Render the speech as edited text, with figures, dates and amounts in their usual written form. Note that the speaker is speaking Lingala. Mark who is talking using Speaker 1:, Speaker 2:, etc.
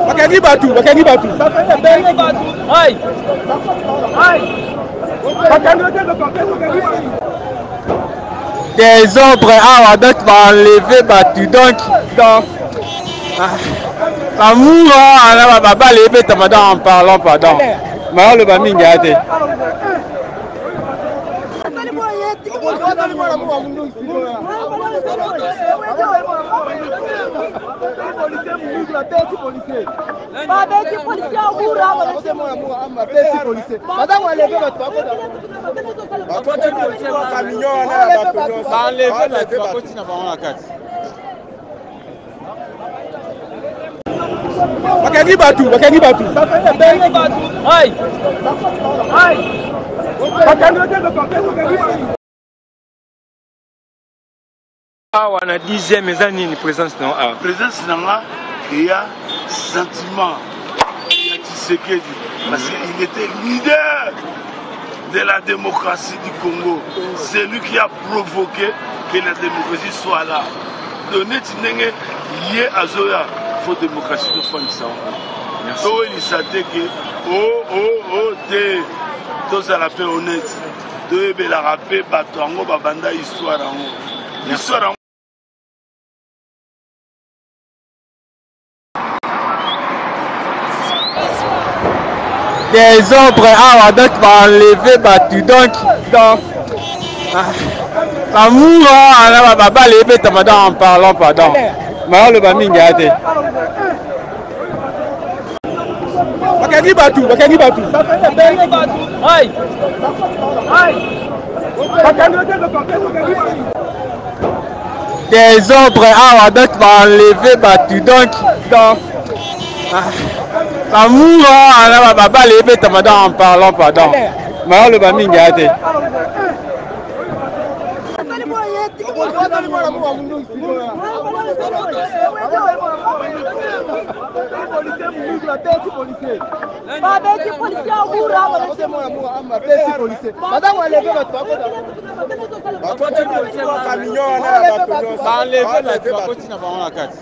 Speaker 1: Bakangi bato, bakangi bato.
Speaker 2: Ai! Ai!
Speaker 1: Désordre awa, donc baenleve bato, donc donc amour wana babale ebetama, donc en parlant, pardon, maoloba mingi aya te.
Speaker 3: Babeti policier Mura,
Speaker 1: baenleve bato, bakoti na bango na kati. Bakangi bato, bakangi bato.
Speaker 2: Ai! Ai!
Speaker 4: Awa na 10e, eza nini présence na awa?
Speaker 5: Présence na nga eya sentiment ya Tshisekedi, parce qu'il était leader de la démocratie du Congo. C'est lui qui a provoqué que la démocratie soit là. Donc neti ndenge ye azoya, faut démocratie tofandisa yango, toyelisa te ke o o o te, tozala mpe honnête, toyebelaka mpe bato yango babanda histoire yango, histoire yango.
Speaker 1: Désordre awa, donc baenleve bato, donc donc amour wana babale ebetama, donc en parlant, pardon, maoloba mingi aya te. Bakangi bato, bakangi bato.
Speaker 2: Ai! Ai!
Speaker 1: Désordre awa, donc baenleve bato, donc donc amour wana babale ebetama, donc en parlant, pardon, maoloba mingi aya te.
Speaker 3: Babeti policier Mura,
Speaker 1: baenleve bato, bakoti na bango na kati.